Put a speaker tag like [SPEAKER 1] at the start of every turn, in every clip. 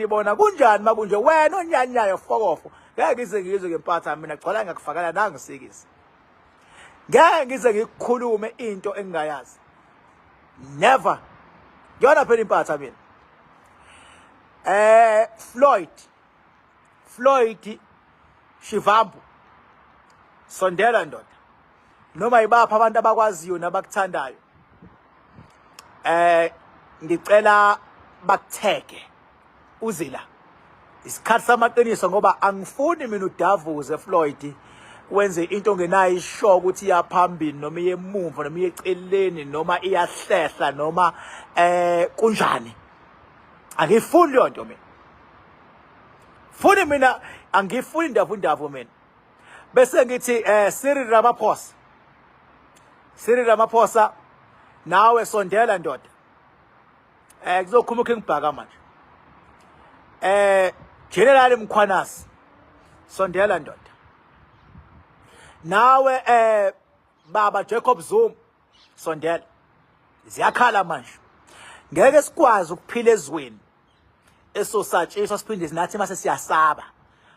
[SPEAKER 1] Bathini bona? Kunjani makunje wena onyanyayo fokofo? Ngeke ngize ngizwe ngempatha mina, gcwala ngakufakela nangisikisi. Ngeke ngize ngikukhulume into engingayazi. Never. Ngiyona phela impatha mina. Floyd. Floyd Shivambu. Sondela ndoda. Noma yibapha abantu abakwaziyo nabakuthandayo. Ngicela bakutheke uzila. Isikhathi samaqiniso, ngoba angifuni mina udavuze Floyd, wenze into ongenayo isho ukuthi iyaphambili noma iyemumva noma iyeceleni noma iyahlehla noma kunjani. Angifuni leyo nto mina. Funi mina, angifuni ndavu ndavu mina. Bese ngithi Cyril Ramaphosa, Cyril Ramaphosa, nawe sondela ndoda. Kuzokhuluma uKing Bhaka manje. General Mkhwanazi, sondela ndoda. Nawe baba Jacob Zuma, sondela. Ziyakhala manje. Ngeke sikwazi ukuphila ezweni esosatshiswa siphinde nathi mase siyasaba.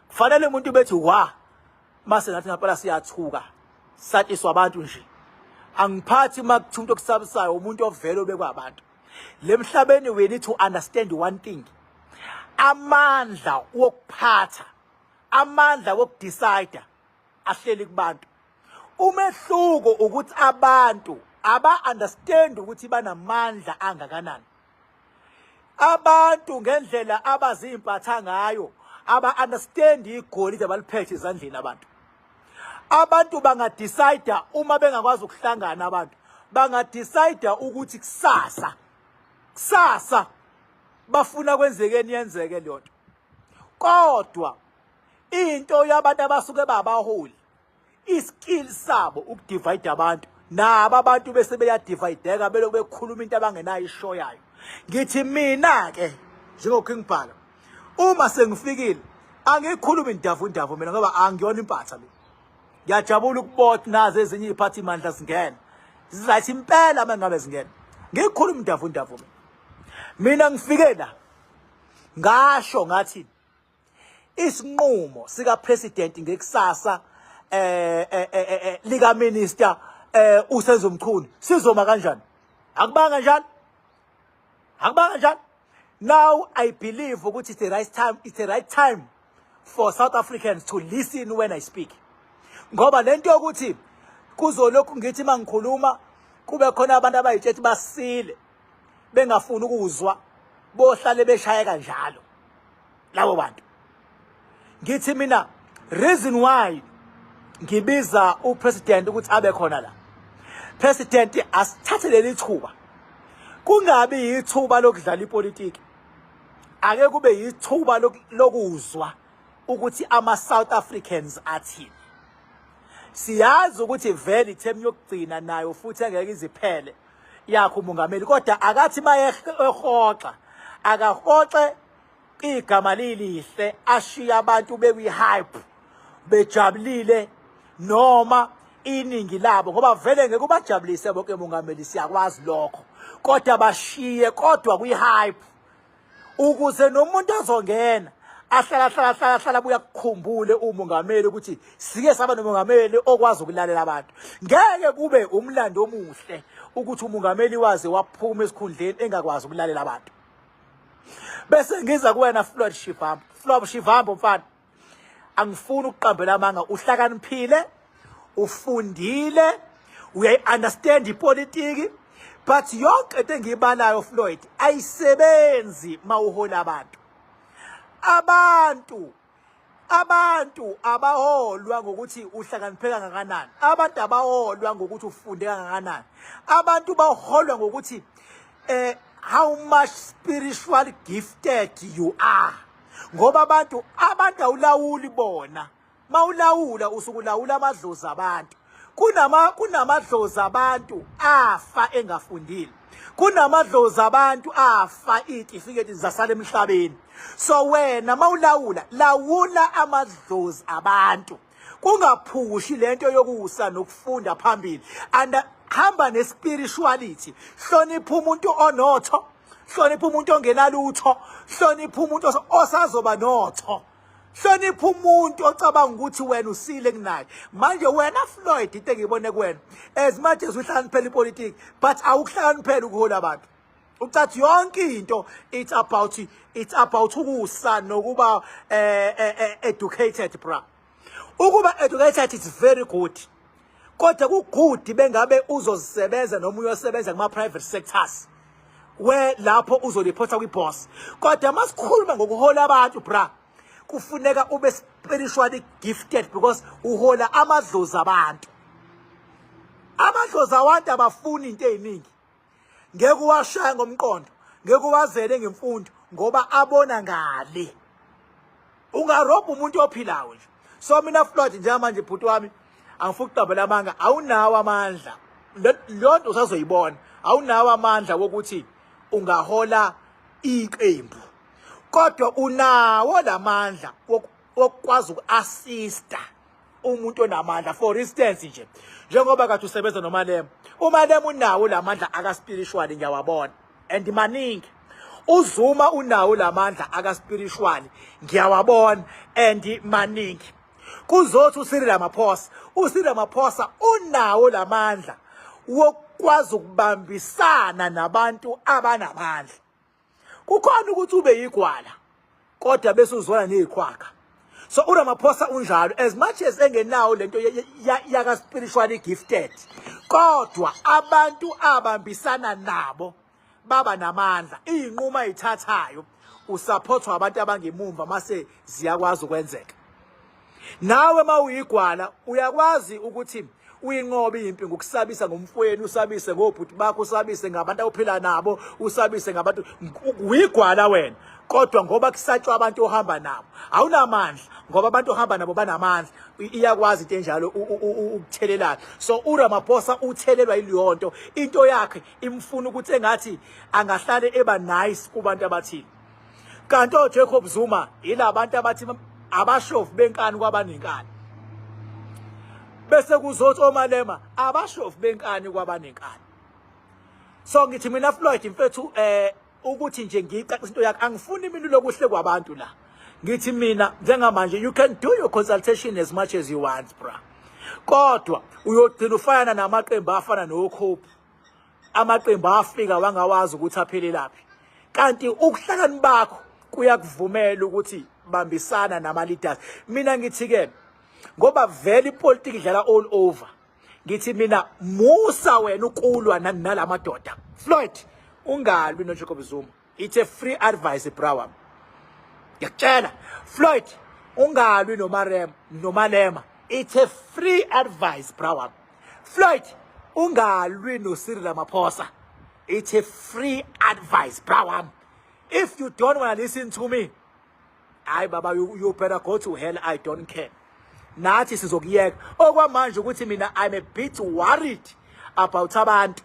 [SPEAKER 1] Kufanele umuntu bethi wa mase nathi ngempela siyathuka, satshiswa abantu nje. Angiphathi makuthiwa umuntu okusabisayo umuntu ovele obekwa abantu. Lemhlabeni we need to understand one thing. Amandla wokuphatha, amandla wokudecide ahleli kubantu. Umehluko ukuthi abantu aba understand ukuthi banamandla angakanani. Abantu ngendlela abazimpatha ngayo aba understand igolide abaliphethe ezandleni abantu. Abantu bangadecide uma bengakwazi ukuhlangana, abantu bangadecide ukuthi kusasa kusasa bafuna kwenzekeni, yenzeke leyo nto. Kodwa into yabantu abasuke babaholi, iskill sabo ukudivide abantu, nabo abantu bese beyadivideka, belokhu bekhuluma into abangenayo isho yayo. Ngithi mina ke njengoKing Bhaka, uma sengifikile angikhulumi ndavu ndavu mina, ngoba angiyona impatha mina. Ngiyajabula ukubona nazo ezinye iziphathi mandla zingena, zizathi impela uma ngabe zingena. Ngikhuluma ndavu ndavu mina. Mina ngifike la ngasho ngathi isinqumo sika president ngekusasa lika minister uSenzo Mchunu sizoma kanjani. Akubanga njalo, akubanga njalo. Now I believe ukuthi it's the right time, it's the right time for South Africans to listen when I speak, ngoba lento yokuthi kuzolokhu ngithi mangikhuluma kube khona abantu abayitshethi basile bengafuni ukuzwa, bohlale beshaya kanjalo labo bantu. Ngithi mina, reason why ngibiza upresident ukuthi abe khona la, president, asithathe leli thuba, kungabi yithuba lokudlala ipolitiki, ake kube yithuba lokuzwa ukuthi ama South Africans athini. Siyazi ukuthi vele iterm yokugcina nayo futhi engeke iziphele yakho umongameli, kodwa akathi mayehoxa, akahoxe igama lilihle, ashiya abantu bekwi-hype bejabulile noma iningi labo, ngoba vele ngeke ubajabulise bonke mongameli, siyakwazi lokho, kodwa bashiye kodwa kwi-hype ukuze nomuntu ozongena ahlala hlala hlala hlala buya kukhumbule umongameli ukuthi sike saba nomongameli okwazi ukulalela abantu. Ngeke kube umlando omuhle ukuthi umongameli waze waphuma esikhundleni engakwazi ukulalela abantu. Bese ngiza kuwena Floyd Shivambu. Floyd Shivambu mfana, angifuni ukuqambela amanga, uhlakaniphile, ufundile, uyayi-understand ipolitiki, but yonke into engiyibalayo Floyd ayisebenzi mawuhola abantu. Abantu abaholwa ngokuthi uhlakaniphe kangakanani, abantu abaholwa ngokuthi ufunde kangakanani, abantu baholwa ngokuthi how much spiritual gifted you are, ngoba abantu awulawuli bona. Mawulawula usukulawula amadlozi abantu. Kunamadlozi abantu afa engafundile, kunamadlozi abantu afa iy'tifiketi zasala emhlabeni. So wena mawulawula, lawula amadlozi abantu, kungaphushi lento yokusa nokufunda phambili, and hamba nespirituality. Hlonipha umuntu onotho. Hlonipha umuntu ongenalutho, hlonipha umuntu osazoba notho. Hlonipha umuntu ocabanga ukuthi wena usile kunaye. Manje wena Floyd, into engiyibone kuwena, as much as uhlakaniphela ipolitiki, but awukuhlakaniphela ukuhola abantu. Ucathi yonke into it's about ukusa nokuba educated, bra. Ukuba educated is very good, kodwa ku-good bengabe uzozisebenza noma uyosebenza kuma-private sectors where lapho uzoripotha kwi-boss. Kodwa masikhuluma ngokuhola abantu, bra, kufuneka ube spiritually gifted because uhola amadlozi abantu. Amadlozi abantu abafuni into eziningi. Ngeke uwashaya ngomqondo, ngeke uwazele ngemfundo, ngoba abona ngale. Ungarobha umuntu ophilayo nje. So mina Floyd, njengamanje bhuti wami, angifuni ukuqambela amanga, awunawo amandla. Leyo nto usazoyibona. Awunawo amandla wokuthi ungahola iqembu, kodwa unawo lamandla wokukwazi uku-assista umuntu onamandla. For instance nje, njengoba kade usebenza noMalema, uMalema unawo lamandla aka-spiritual, ngiyawabona and maningi. UZuma unawo lamandla aka-spiritual, ngiyawabona and maningi. Kuzothi uCyril Ramaphosa, uCyril Ramaphosa unawo lamandla wokukwazi ukubambisana nabantu abanamandla. Kukhona ukuthi ube yigwala kodwa bese uzwana nezikhwakha. So uRamaphosa unjalo, as much as engenawo lento yaka spiritually gifted, kodwa abantu abambisana nabo baba namandla. Izinqumo ayithathayo usupportwa abantu abangemumva, mase ziyakwazi ukwenzeka. Nawe mawuyigwala uyakwazi ukuthi uyinqobe impi ngokusabisa ngomfweni, usabise ngobhuti bakho, usabise ngabantu ophila nabo, usabise ngabantu. Uyigwala wena, kodwa ngoba kusatshwa abantu ohamba nabo, awunamandla ngoba abantu ohamba nabo banamandla. Iyakwazi into enjalo ukuthelelana. So uRamaphosa uthelelwa yileyo nto. Into yakhe imfuna ukuthi engathi angahlale eba nice kubantu abathile, kanti oJacob Zuma yilabantu abathi abashovu benkani kwabanenkani, bese kuzothi oMalema abashovu benkani kwabanenkani. So ngithi mina Floyd mfethu, ukuthi nje ngiyicacisa into yakhe, angifuni mina lokuhle kwabantu la. Ngithi mina njengamanje, you can do your consultation as much as you want, bra, kodwa uyogcina ufana namaqembu afana noCope, amaqembu afika wangawazi ukuthi aphelelaphi, kanti ukuhlakani bakho kuyakuvumela ukuthi bambisana nama leaders. Mina ngithi ke, ngoba vele ipolitiki idlala all over, ngithi mina musa wena ukulwa nalamadoda. Floyd, ungalwi noJacob Zuma. It's a free advice, bra wami. Ngiyakutshela Floyd, ungalwi noMarem noMalema. It's a free advice, bra wami. Floyd, ungalwi noCyril Ramaphosa. It's a free advice, bra wami. If you don't want to listen to me, hayi baba, you better go to hell. I don't care. Nathi sizokuyeka okwamanje ukuthi mina I'm a bit worried about abantu.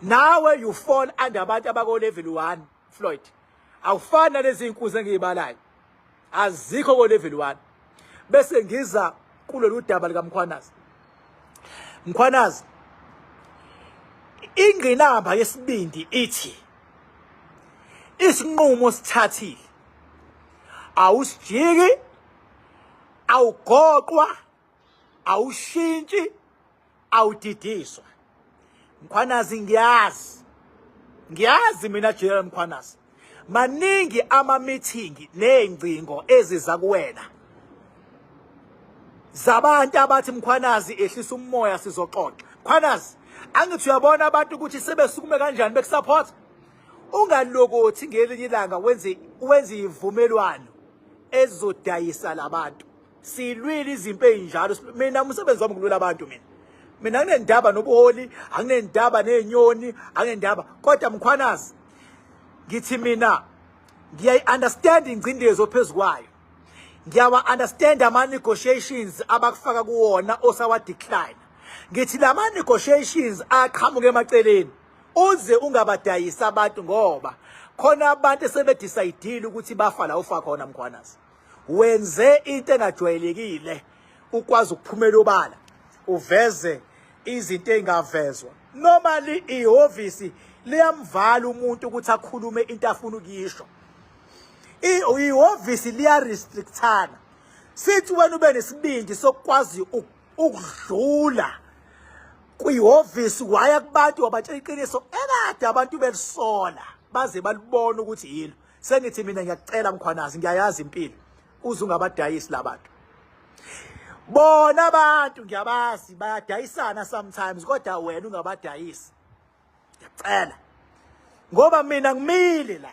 [SPEAKER 1] Nawe you fall under abantu abako level 1, Floyd. Awufani nalezi inkunzi engiyibalayo, azikho ko level 1. Bese ngiza kulolu daba likaMkhwanazi. Mkhwanazi, ingqinamba yesibindi ithi isinqumo sithathile, awusijiki, awugoqwa, awushintshi, awudidiswa. Mkhwanazi, ngiyazi mina General Mkhwanazi, maningi ama meeting nezingcingo eziza kuwena zabantu abathi, "Mkhwanazi, ehlisa umoya, sizoxoxa." Mkhwanazi, angithi uyabona abantu ukuthi sebesukume kanjani bekusupport? Ungalokothi ngelinye ilanga wenze ivumelwano ezodayisa labantu. Silwile izimpi ezinjalo. Mina umsebenzi wami kulwela abantu. Mina anginendaba nobuholi, anginendaba nezinyoni, anginendaba. Kodwa Mkhwanazi, ngithi mina ngiyayi-understand ingcindezi ophezu kwayo, ngiyawa-understand ama-negotiations abakufaka kuwona osawa-decline. Ngithi lama negotiations aqhamuka emaceleni uze ungabadayisi abantu, ngoba khona abantu esebedecide ukuthi bafa la ufa khona. Mkhwanazi, wenze into engajwayelekile, ukwazi ukuphumela obala uveze izinto engavezwa normally. Ihhovisi Liyamvala umuntu ukuthi akhulume into afuna ukuyisho. Ihhovisi liya-restrictana. Sithi wena ube nesibindi sokukwazi ukudlula kwihhovisi waya kubantu wabatshela iqiniso ekade abantu belisola baze balibona ukuthi yilo. Sengithi mina ngiyakucela Mkhwanazi, ngiyayazi impilo, uze ungabadayisi labantu. Bona abantu ngiyabazi bayadayisana sometimes, kodwa wena ungabadayisi. Ngiyacela, ngoba mina ngimile la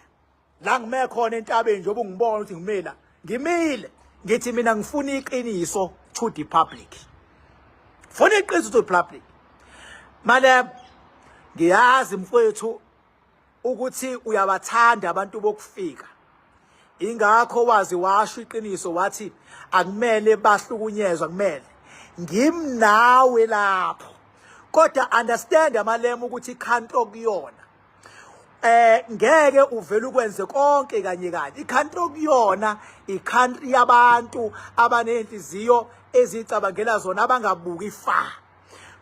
[SPEAKER 1] la ngime khona entabeni, njengoba ungibona ukuthi ngimile, ngimile ngithi mina ngifuna iqiniso to the public, funa iqiniso to the public. Malema, ngiyazi mfowethu ukuthi uyabathanda abantu bokufika, ingakho wazi washo iqiniso wathi akumele bahlukunyezwa, kumele ngimnawe lapho. Kodwa understand amalema ukuthi i-country okuyona ngeke uvele ukwenze konke kanye kanye. I-country okuyona i-country yabantu abanenhliziyo ezicabangela zona, abangabuki fa.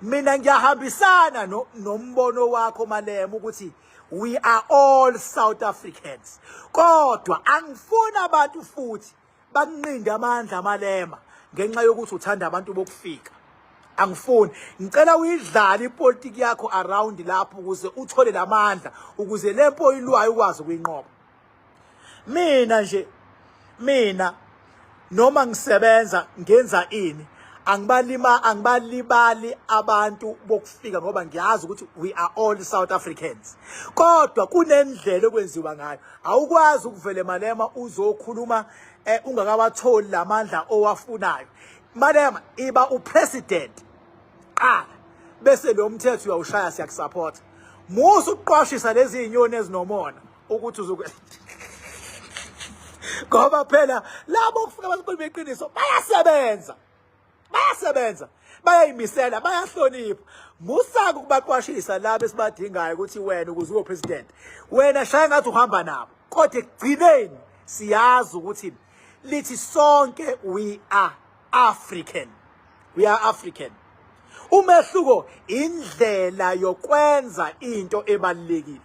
[SPEAKER 1] Mina ngiyahambisana nombono wakho Malema ukuthi we are all South Africans, kodwa angifuni abantu futhi bakunqinde amandla Malema ngenxa yokuthi uthanda abantu bokufika. Angifuni, ngicela uyidlale ipolitiki yakho around lapho ukuze uthole lamandla, ukuze lempo oyilwayo ukwazi ukuyinqoba. Mina nje, mina noma ngisebenza ngenza ini, angibalima angibalibali abantu bokufika, ngoba ngiyazi ukuthi we are all South Africans, kodwa kunendlela okwenziwa ngayo. Awukwazi ukuvele Malema uzokhuluma ungakawatholi lamandla owafunayo. Malema, iba upresident qala, bese lo mthetho uyawushaya, siyakusupport. Musa ukuqwashisa lezi zinyoni ezinomona ukuthi uzoku ngoba phela labo kufika bakhuluma iqiniso bayasebenza, bayasebenza, bayayimisela, bayahlonipha. Musaka ukubaqwashisa laba esibadingayo ukuthi wena ukuze ube president, wena shaya ngathi uhamba nabo, kodwa ekugcineni siyazi ukuthi lithi sonke we are African, we are African. Umehluko indlela yokwenza into ebalulekile.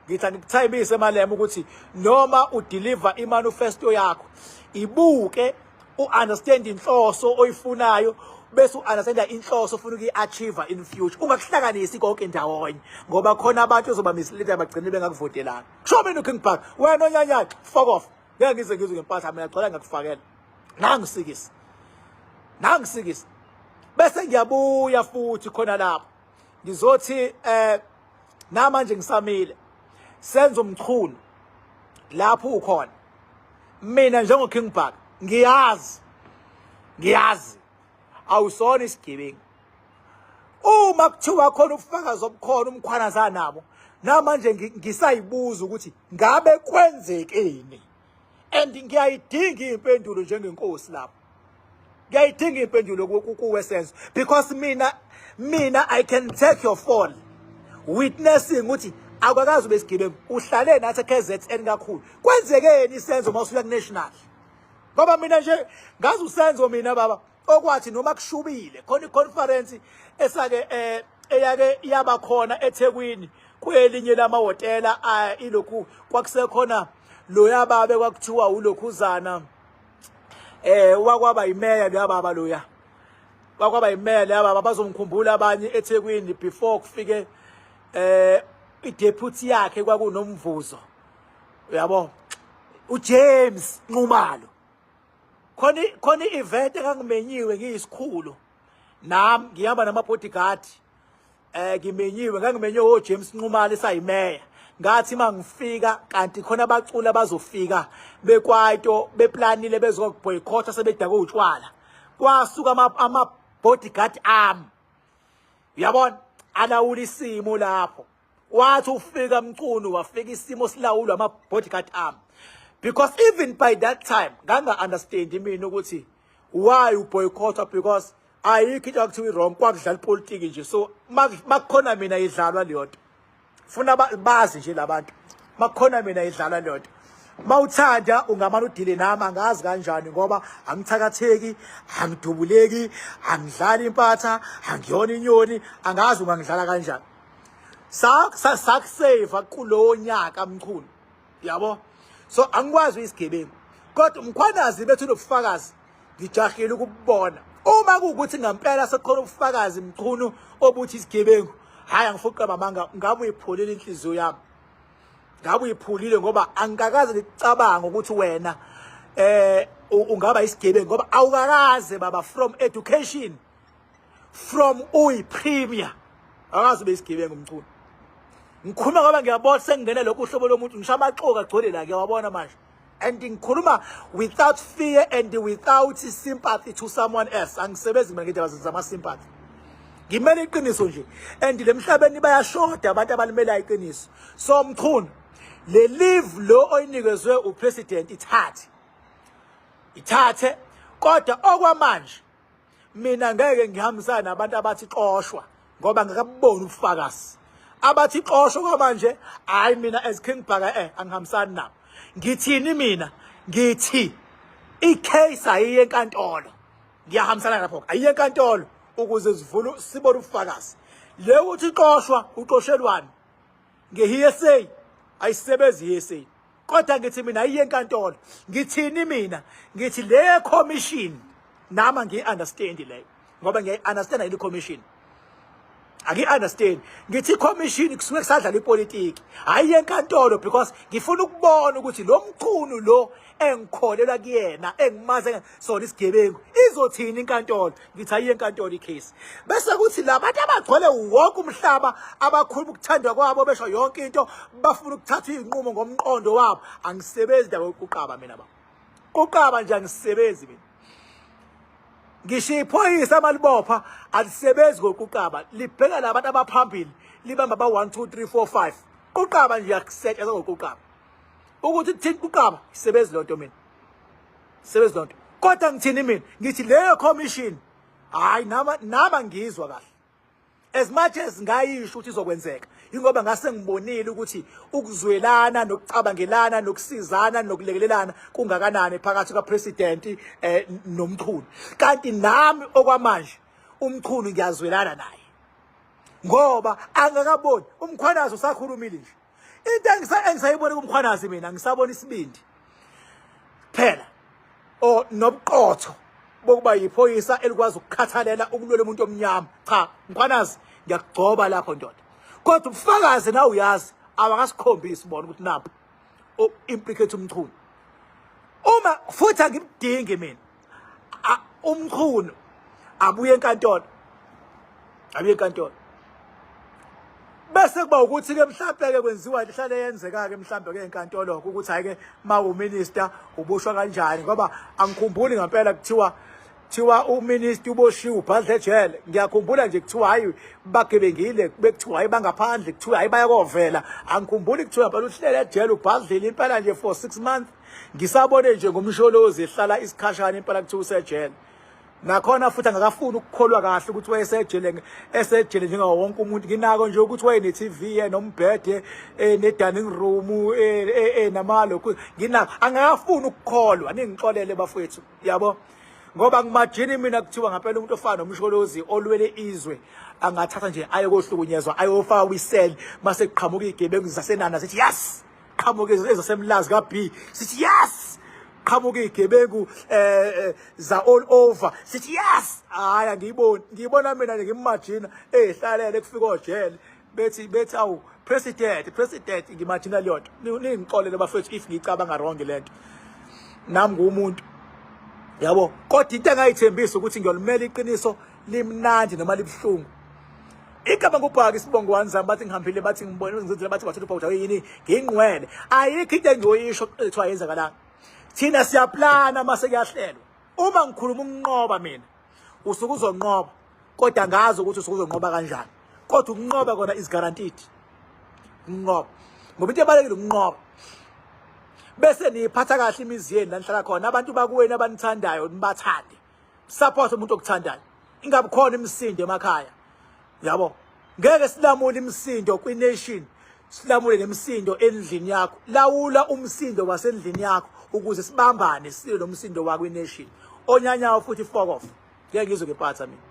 [SPEAKER 1] Ngithi angikuthayimise Malema ukuthi noma udeliver imanifesto yakho, ibuke u-understand inhloso oyifunayo, bese u-understanda inhloso ofuna ukuyi-achieve in future. Ungakuhlanganisi konke ndawonye, ngoba khona abantu ozoba mislead bagcine bengakuvotelanga. Kusho mina uKing Bhaka. Wena onyanyayo, fuck off, ngeke ngize ngizwe ngempatha mina, gcwala ngakufakela nangisikisa nangisikisa. Bese ngiyabuya futhi khona lapho ngizothi namanje ngisamile Senzo Mchunu lapho ukhona. Mina njengo King Bhaka ngiyazi, ngiyazi awusona isigebengu. Uma kuthiwa khona ubufakazi obukhona uMkhwanazi nabo, namanje ngisayibuza ukuthi ngabe kwenzekeni, and ngiyayidinga impendulo njengenkosi lapho, ngiyayidinga impendulo kuwe Senzo, because mina I can take your fall witnessing ukuthi akakazi ube sigebengu, uhlale nathi KZN kakhulu. Kwenzekeni Senzo uma usuya ku-national? Ngoba mina nje ngazi uSenzo mina baba okwathi noma kushubile khona i-conference esake eyake yaba khona eThekwini kwelinye lamahhotela, ilokhu kwakusekhona loya babe kwakuthiwa ulokhuzana wakwaba imeya loya baba, loya wakwaba imeya loya baba, bazongikhumbula abanye eThekwini before kufike i-deputy yakhe kwakunomvuzo, uyabo, uJames Nxumalo. Khona i-event engangimenyiwe ngiyisikhulu nami, ngihamba nama bodyguard, ngimenyiwe, ngangimenywe oJames Nxumalo esayimeya. Ngathi mangifika kanti khona abaculi abazofika bekwaito beplanile bezoboycott sebedakwe utshwala, kwasuka ama bodyguard ami, uyabona, alawula isimo lapho. Wathi ufika Mchunu wafika isimo silawulwa ama bodyguard ami, because even by that time nganga understand mina ukuthi why uboycott, because ayikho into akuthiwa i-wrong, kwakudlala ipolitiki nje. So makukhona mina idlalwa leyo nto, funa bazi nje labantu, makukhona mina idlalwa leyo nto. Mawuthanda ungamane udile nami, angazi kanjani, ngoba angithakatheki, angidubuleki, angidlali impatha, angiyona inyoni, angazi ungangidlala kanjani. Sakuseva kulowo nyaka Mchunu, yabo. So angikwazi uyisigebengu, kodwa uMkhwanazi bethu unobufakazi, ngijahile ukubona. Uma kuwukuthi ngempela sekukhona ubufakazi Mchunu obuthi isigebengu, hhayi, angifuqe mamanga, ngabe uyipholile inhliziyo yami, ngabe uyiphulile, ngoba angikakaze ngicabanga ukuthi wena ungaba isigebengu, ngoba awukakaze baba, from education, from uyi premier, akazi ube isigebengu Mchunu. Ngikhuluma ngoba ngiyabona sengingene lokhu uhlobo lomuntu, ngisho amaxoki agcwele la, ngiyawabona manje, and ngikhuluma without fear and without sympathy to someone else. Angisebenzi mina ngendaba zama-sympathy, ngimele iqiniso nje, and lemhlabeni bayashoda abantu abalimelayo iqiniso. So Mchunu, le leave lo oyinikezwe upresident, ithathe, ithathe, kodwa okwamanje mina ngeke ngihambisane nabantu abathi xoshwa, ngoba ngakaboni ubufakazi. Abathi xoshwa kwamanje, hayi, mina as King Bhaka angihambisani nabo. Ngithini mina? Ngithi icase ayiye enkantolo, ngiyahambisana lapho, ayiye enkantolo ukuze sivule sibone ubufakazi. Le uthi xoshwa, uxoshelwani? Nge-hearsay ayisebenzi hearsay, kodwa ngithi mina ayiye enkantolo. Ngithini mina? Ngithi le commission nami angiyi-understand leyo, ngoba ngiyayi-understand ile commission, angiyi-understand. Ngithi i-commission kusuke kusadlala ipolitiki, hhayi enkantolo, because ngifuna ukubona ukuthi lo Mchunu lo engikholelwa kuyena, engimazi sona isigebengu, izothini inkantolo. Ngithi ayiye enkantolo icase, bese kuthi labantu abagcwele wonke umhlaba abakhuluma ukuthandwa kwabo, besho yonke into, bafuna ukuthatha iy'nqumo ngomqondo wabo. Angisebenzi ndaba yokuqaba mina ba kuqaba nje, angisebenzi mina. Ngisho iphoyisa amalibopha alisebenzi ngokuqaba, libheka labantu abaphambili, libamba ba 1 2 3 4 5. Kuqaba nje akusetshenzwa ngokuqaba, ukuthi kuthini kuqaba, isebenzi lonto mina, sebenzi lonto. Kodwa ngithini mina? Ngithi leyo commission, hayi, nama ngizwa kahle, as much as ngayisho ukuthi izokwenzeka, ingoba ngase ngibonile ukuthi ukuzwelana nokucabangelana nokusizana nokulekelelana kungakanani phakathi kapresident noMchunu. Kanti nami okwamanje uMchunu ngiyazwelana naye, ngoba angakaboni uMkhwanazi usakhulumile nje. Into engisayibona kuMkhwanazi mina, ngisabona isibindi phela o nobuqotho bokuba yiphoyisa elikwazi ukukhathalela ukulwela umuntu omnyama. Cha Mkhwanazi, ngiyakugcoba lapho ndoda, kodwa ubufakazi na uyazi awakasikhombisi bona ukuthi napho o-implicate uMchunu. Uma futhi angimdingi mina uMchunu, abuye enkantolo, abuye enkantolo, bese kuba ukuthi ke mhlambe ke kwenziwa ihlale yenzeka ke mhlambe ke enkantolo ukuthi hayi ke ma uminister uboshwa kanjani, ngoba angikhumbuli ngempela kuthiwa uminister uboshiwe ubhadle ejele. Ngiyakhumbula nje kuthiwa hayi bagebengile, bekuthiwa hayi bangaphandle, kuthiwa hayi bayakovela. Angikhumbuli kuthiwa phela uhlele ejele ubhadlile impela nje for 6 months. Ngisabone nje ngomsholozi ehlala isikhashana impela, kuthiwa usejele nakhona futhi angakafuni ukukholwa kahle ukuthi wayesejele, esejele njengawo wonke umuntu. Nginako nje ukuthi wayene-TV, nombhede, ne-dining room, namalokhu, nginako angakafuni ukukholwa. Ningixolele bafowethu, yabo, ngoba ngimajini mina kuthiwa ngempela umuntu ofana noMsholozi olwele izwe angathatha nje aye kohlukunyezwa, ayofaka kwisel, mase kuqhamuka iy'gebengu zasenana sithi yes, qhamuka ezasemlazi ka-B sithi yes, qhamuka iy'gebengu za all over sithi yes. Hayi, angiyiboni, ngiyibona mina nje ngimajina ey'hlalele kufika ojele bethi awu president, president. Ngimajina leyo nto. Ningixolele bafethu if ngiyicabanga wrong lento, nami ngumuntu, yabo. Kodwa into engayithembisa ukuthi ngiyolimela iqiniso, limnandi noma libuhlungu. Igama ngubhaka, isibongo wanzama, bathi ngihambile, bathi ngibone ngizenzile, bathi bathatha ubhawuda yini, ngingqwele. Ayikho into engiyoyisho kuthiwa yenzakalanga. Thina siyaplana mase kuyahlelwa. Uma ngikhuluma ukunqoba mina, usuke uzonqoba, kodwa ngazi ukuthi usuke uzonqoba kanjani, kodwa ukunqoba kona is guaranteed ukunqoba, ngoba into ebalekile ukunqoba. Bese niyiphatha kahle imizi yenu la nihlala khona, abantu bakuwena abanithandayo nibathande, support umuntu okuthandayo, ingabi khona imisindo emakhaya, yabo. Ngeke silamule imisindo kwi-nation, silamule nemisindo endlini yakho. Lawula umsindo wasendlini yakho ukuze sibambane sile lo msindo wakwi-nation. Onyanyawo futhi fuck off, ngeke ngizwe ngepatha mina.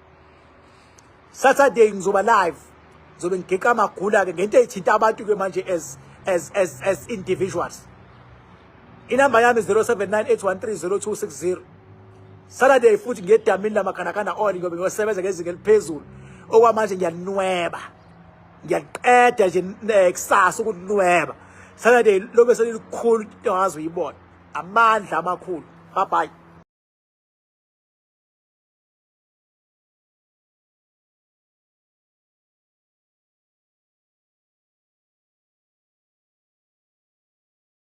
[SPEAKER 1] Saturday ngizoba live. Ngizobe ngigiqa amagula ke ngento ezithinta abantu ke manje as individuals. Inamba yami 0798130260. Saturday futhi ngiyedamini lamakhanakana oil, ngoba ngiyosebenza ngezinga eliphezulu. Okwamanje ngiyanweba. Ngiyaqeda nje kusasa ukunweba. Saturday lobe selikhulu into ongaze uyibona. Amandla amakhulu. Bye bye.